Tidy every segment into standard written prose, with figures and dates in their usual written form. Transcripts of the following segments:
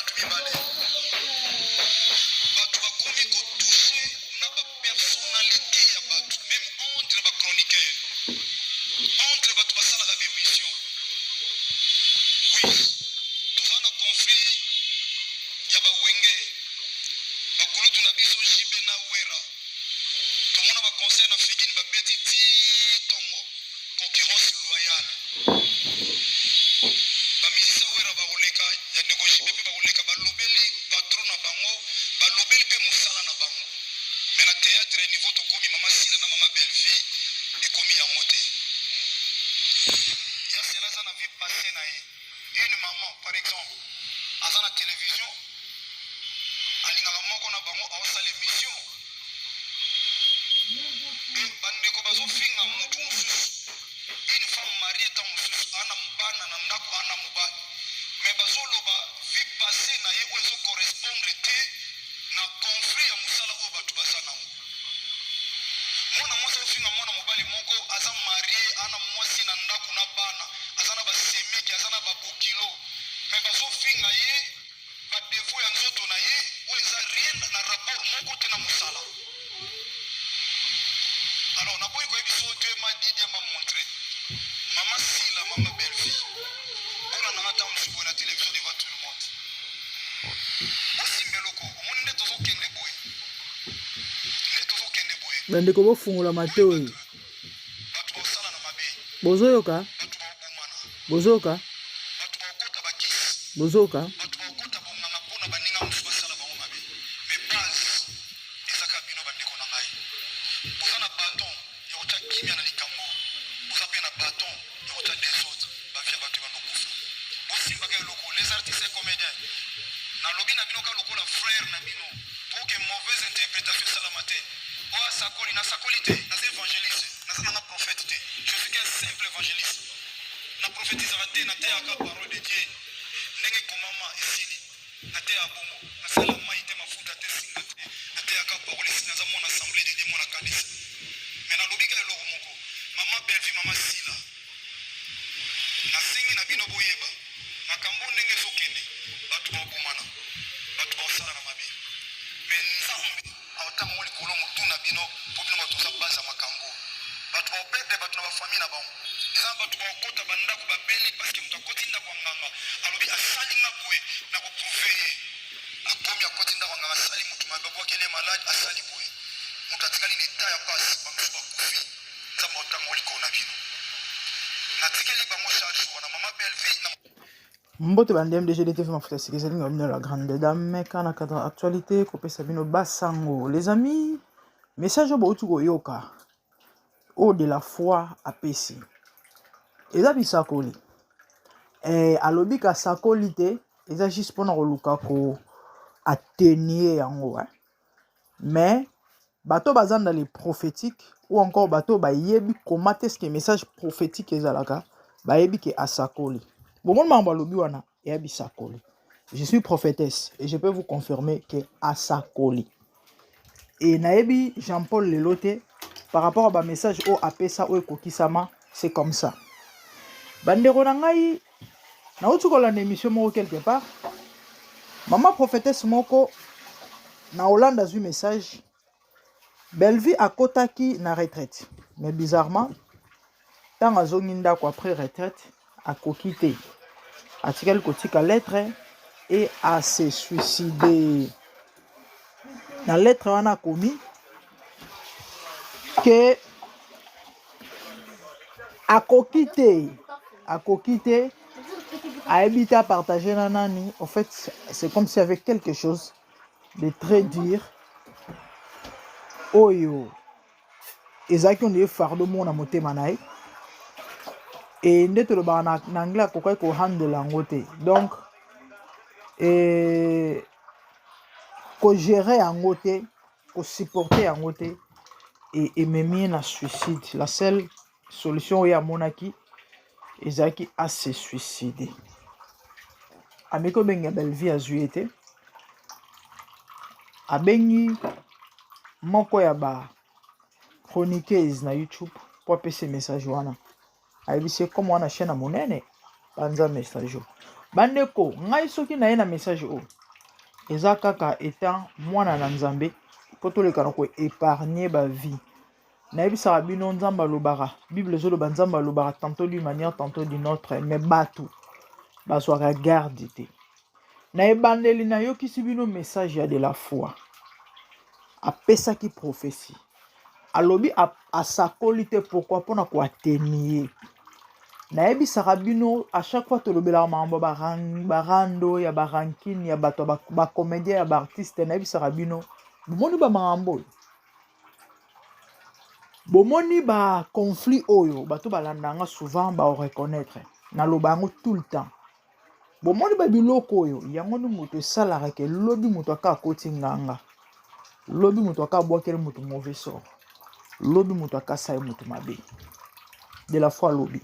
Bato mibale, bato bakomi kotouche na bapersonnalité ya bato, même entre bachroniqueur, entre bato basalaka bémission. Oui, toza na conflit ya bawenge, bakulutu na biso Jibe na Wera. Tomona baconcert na Fikini, babeti ti ntongo, concurrence loyale. Bamusicien Wera bakoleka, ya ndeko Jibe mpe bakoleka, balobeli patron na bango, balobeli mpe mosala na bango. Mais na théâtre, niveau tokomi, mama Sila na mama Bellevie, ekomi yango te. Ya Sela aza na vie passé na ye. Une maman, par exemple, aza na télévision, alingaka moko na bango, aosala émission e bandeko bazofinga mutu mosusu. Une femme mariée, ta mosusu ana bana na ndako, ana mobali, mais bazoloba vie passé na ye oyo ezocorrespondre te na conflit ya mosala oyo bato baza nango. Mwana mwasi azofinga mwana mobali moko aza marié, ana mwasi na ndako na bana, aza na basemiki, aza na babokilo, mais bazofinga ye badéfauts ya nzoto na ye oyo eza rien na rapport moko te na mosala. Alors nakoki koyebi so, Dieu m'a dit, Dieu m'a montré, mama Sila, mama Bellevie, mpona nanga ntango mosusu boye na télévision devant tout le monde, bosimba eloko. Omoni nde tozokende boye, nde tozokende boye. Bandeko, bofungola matoi. Bato baosala na mabe. Bozoyoka? Bato baobomana. Bozoyoka? Bato baokota bakisi. Bozoyoka? Bato baokota bonganga mpona baninga mosusu basala bango mabe. Mais base ezaka bino, bandeko na ngai, boza na bâton ya kotya kimia na likambo, boza mpe na bâton ya kotya désordre. Bavie ya bato ebanda kokufa. Bosimbaka eloko, les artistes et comédiens. Nalobi na bino ka lokola frère na bino pour que mauvaise interprétation esalama te. Oyo asakoli, nasakoli te, naza évangéliste, naza nanga prophète te. Je suis qu'un simple évangéliste. Na prophétisaka te, nateyaka parole de Dieu ndenge ekomama, esili. Nateya bongo, nasala mai te, mafuta te, singa te, nateyaka parole, esili. Naza mwana Assemblée de Dieu, mwana kanisa. Mais nalobi ka eloko moko, mama Bellevie, mama Sila, nasengi na bino boyeba makambo ndenge ezokende. Bato baobomana, bato baosala na mabe, mais Nzambe aotango likolo motu na bino, mpo bino bato oza base ya makambo. Bato baoperdre bato na bafamille na bango. Eza na bato baokota bandako, babeli, parce que moto akoti ndako ya nganga, alobi asali nga boye, na koprouver ye. Akomi, akoti ndako ya nganga, asali motu mabe, abwakeli ye malade, asali boye, moto atikali na état ya pasi, bamosusu bakufi. Nzambe aotango likolo na bino. Natikeli bango charge wana, mama Bellevie na Mbote bande MDG DTV Mafuta Sika, ezali nga bino la grande dame ka na cadre actualité kopesa bino basango. Les amis, message oyo bauti koyoka, oyo de la foi apesi, eza bisakoli. Alobi kasakoli te, eza juste mpona koluka ko atténuer yango, eh? Mais bato baza na les prophétiques ou encore bato bayebi comment est-ce que message prophétique ezalaka, bayebi ke asakoli. Bomoni makambo alobi wana eya bisakoli. Je suis prophétesse et je peux vous confirmer ke asakoli. E nayebi Jean-Paul lelo te par rapport à bamessage oyo apesa, oyo ekokisama. C'est comme ça, bandeko na ngai. Nauti kolanda émission moko quelque part, mama prophétesse moko na Hollande azwi message. Bellevue akotaki na retraite, mais bizarrement, ntango azongi ndako après retraite, akoki te, atikali kotika lettre et ase suicide. Na lettre wana akomi ke akoki te, akoki te, ayebi te apartage na nani. En fait, c'est comme si avait quelque chose de très dur oyo ezalaki on dirait fardeau moko na motema na ye. E nde tolobaka na anglais, akokaki kohandle yango te, donc e kogérer yango te, kosupporter yango te, e ememi ye na suicide. La seule solution oyo amonaki ezalaki ase suicide. Ameki obenga Bellevue, azwi ye te. Abengi moko ya ba chroniqueuse na YouTube mpo apesa message wana. Ayebisi ye comme wana chaîne ya monene, banza message oyo. Bandeko, ngai soki naye na message oyo eza kaka etant mwana na Nzambe mpo toleka na ko épargner ba vie. Nayebisaka bino Nzambe alobaka, Bible ezoloba Nzambe alobaka tantôt d'une manière tantôt d'une autre, mais bato bazwaka garde te. Na ebandeli nayokisi bino message ya de la foi. Apesaki prophetie. Alobi asakoli te pourquoi mpona koatenie. Nayebisaka bino à chaque fois tolobelaka makambo ya barando ya barankine ya bato ya bacomédien ya baartiste. Nayebisaka bino bomoni bamakambo oyo, bomoni baconflit oyo bato balandanga souvent baoreconnaître. Naloba yango tout le temps. Bomoni ba biloko oyo yango nde moto esalaka ke lobi moto aka akoti nganga, lobi moto aka abwakeli moto mauvais sort, lobi moto akasa ye moto mabe. De la foi lobi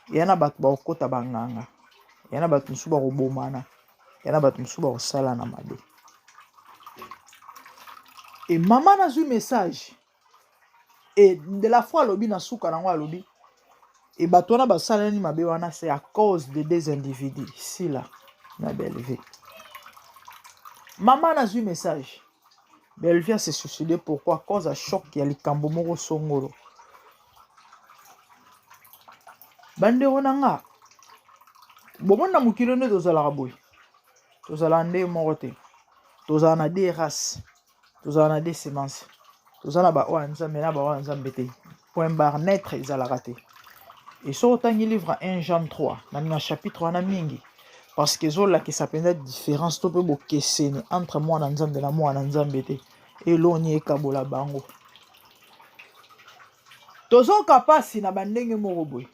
ya na bato bakokota banganga, ya na bato mosusu bakobomana, ya na bato mosusu bakosalana mabe. E mama nazwi message e de la foi alobi na suka nango alobi e bato wana basalani mabe wana c'est à cause de deux individus Sila na Bellevue. Mama nazwi message Bellevue s'est suicidé pourquoi? À cause ya choc ya likambo moko songolo. Bandeko na nga, bomoni na mokili nde tozalaka boye, tozalaka nde moko te, tozala na deux races, tozala na deux semences, toza na baoyo ya Nzambe na baoyo ya Nzambe te. Point barre neutre ezalaka te. E soki otangi livre 1 Jean 3 na na chapitre wana mingi, parce que ezolakisa mpenza différence to mpe bokeseni entre mwana Nzambe na mwana Nzambe te, eloni ekabola bango. Tozoka pasi na bandenge moko boye,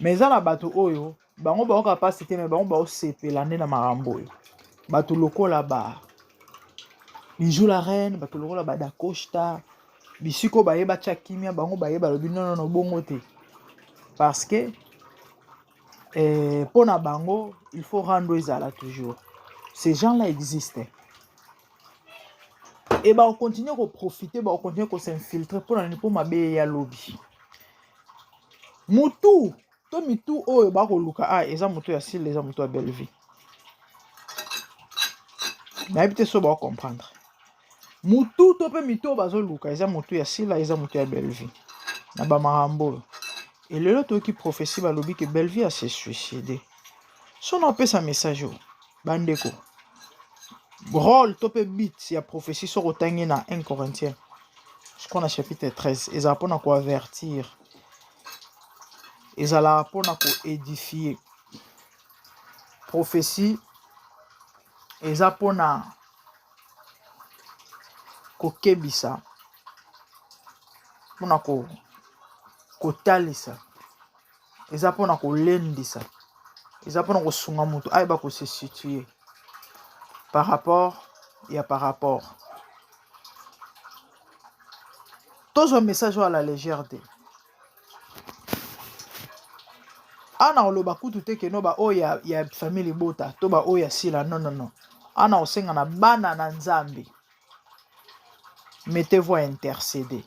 mais eza na bato oyo bango baoka pasi te, me bango baosepela nde na makambo oyo. Bato lokola ba Bijou la reine, bato lokola ba Dacosta, bisiko baye batya kimia, bango baye balobi non non bongo te, parce que mpo na bango il faut rando ezala toujours. Ces gens-là existent et bakocontinue koprofite, bakocontinue kosinfiltre mpo na nini? Mpo mabe ya lobi mutu to mitu oyo bakoluka a eza motu ya Sila, eza motu ya Bellevue. Nayebi te so bakocomprendre mutu to mpe mitu oyo bazoluka eza motu ya Sila, eza motu ya Bellevue na bamakambo oyo. Elelo toyoki prophétie balobi ke Bellevue ase suicide. So na opesa message oyo bandeko, rôle to mpe but ya prophétie soki otangi na 1 Corinthiens je crois na chapitre 13, ezala mpona koavertir, ezalaka mpona koédifie. Prophétie eza mpona kokebisa, mpona kotalisa, eza mpona kolendisa, eza mpona kosunga moto ayeba kose situer par rapport ya par rapport. Tozwa message oyo à la légère te. Ana oloba kutu te keno ba oyo ya, ya famille libota to ba oyo ya Sila, non non non. Ana osenga na bana na Nzambe, mettez-vous à intercéder,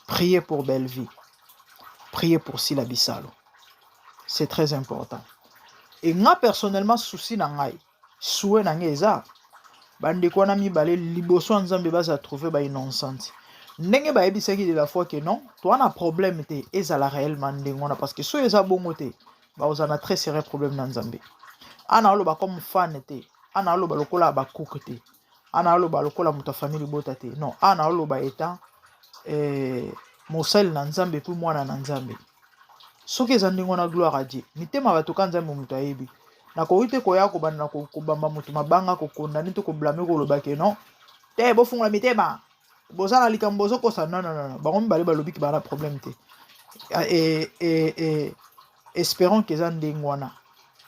priez pour Bellevue, priez pour Sila Bisalo, c'est très important. Et nga personnellement souci na ngai, souhait na ngai eza bandeko wana mibale liboso ya Nzambe baza trouver ba innocente, ndenge bayebisaki de la foi que non, toa na problème te, ezala réellement ndenge wana, parce que soki eza bongo te, bakozala na très sérieux problème na Nzambe. Ana aloba comme fan te, ana aloba lokola bakuke te, ana aloba lokola moto ya famille libota te, non, ana aloba étant mosali na Nzambe mpe mwana na Nzambe. Soki eza ndenge wana, gloire à Dieu. Mitema bato ka Nzambe moto ayebi. Nakoki te koya kobanda na kobamba moto mabanga, kokondane to koblame, koloba ke non te, bofungola mitema, boza na likambo bozokosa. Non non non, bango mibale balobiki baa na problème te. E, espérons ke eza ndenge wana.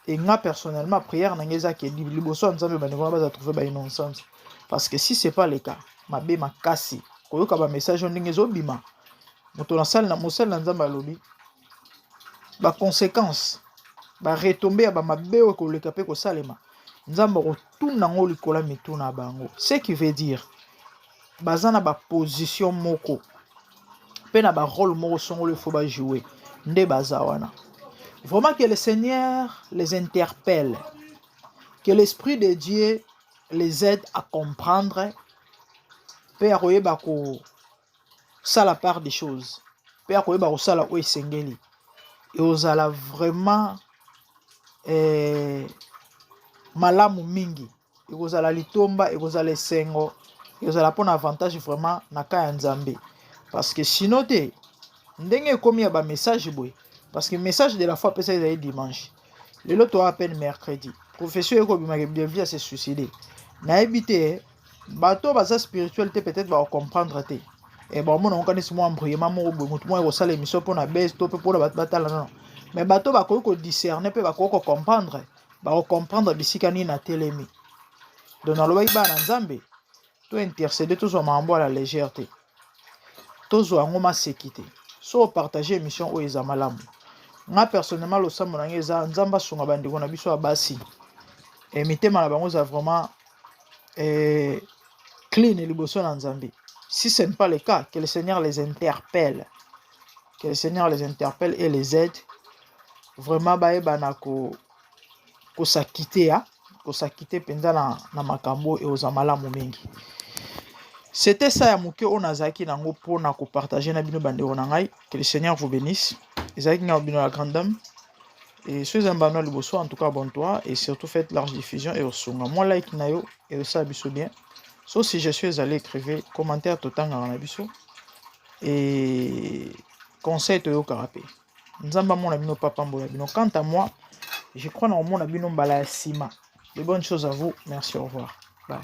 E nga personnellement prière na ngai eza ke liboso ya Nzambe bandeko wana baza trouve ba innocente, parce que si c'est pas le cas, mabe makasi. Koyoka bamessage oyo ndenge ezobima, moto nasali na mosali na Nzambe alobi baconséquence, baretombées ya bamabe oyo ekoleka mpe kosalema, Nzambe akotuna yango likolo ya mituna ya bango. Ce qui veut dire baza na baposition moko mpe na barôle moko songolo, il faut bajoue nde baza wana. Vraiment que le Seigneur les interpelle, que l'Esprit de Dieu les aide à comprendre mpe ya koyeba kosala part des choses mpe ya koyeba kosala oyo esengeli. Ekozala vraiment eh, malamu mingi, ekozala litomba, ekozala esengo, ekozala mpona avantage vraiment na ka ya Nzambe. Parce que sinon te, ndenge ekomi ya bamessage boye, parce que message de la foi apesa ezali dimanche, lelo toa à peine mercredi, prophétie ekobimaka Bellevue ase suicide. Nayebi te, bato baza spirituel te, peut-être bakocomprendre te. E baomona ngo kanisi mwa embrouillement moko boye, motu moko ekosala émission mpona base to mpe mpona bato batala. Nono, mais bato bakoki kodiscerne mpe bakoki kocomprendre, bakocomprendre bisika nini na telemi. Donc nalobaki, bana na Nzambe, to intercéder, tozwa makambo à la légère te, tozwa yango maseki te. So opartage émission oyo, eza malamu. Nga personnellement, losambo na ngai eza Nzambe asunga bandeko na biso ya basi, e mitema na bango eza vraiment clean liboso na Nzambe. Si ce n'est pas le cas, que le Seigneur les interpelle, que le Seigneur les interpelle et les aide vraiment bayebana kosakite ya kosakite mpenza na makambo oyo ekozala malamu mingi. C'était ça ya moke oyo nazalaki nango mpona kopartage na bino, bandeko na ngai. Que le Seigneur vous bénisse. Ezalaki ngai bino, la grande dame. Et soki eza mbano ya liboso, en tout cas abonne-toi et surtout faites large diffusion et osunga mwa like na yo ezosala biso bien. So suggestion ezali, écrivez commentaire, totangaka na biso et conseil toyokaka mpe. Nzambe amona bino, papambola bino. Quant à moi, je crois na komona bino mbala ya nsima. De bonnes choses à vous. Merci, au revoir, bye.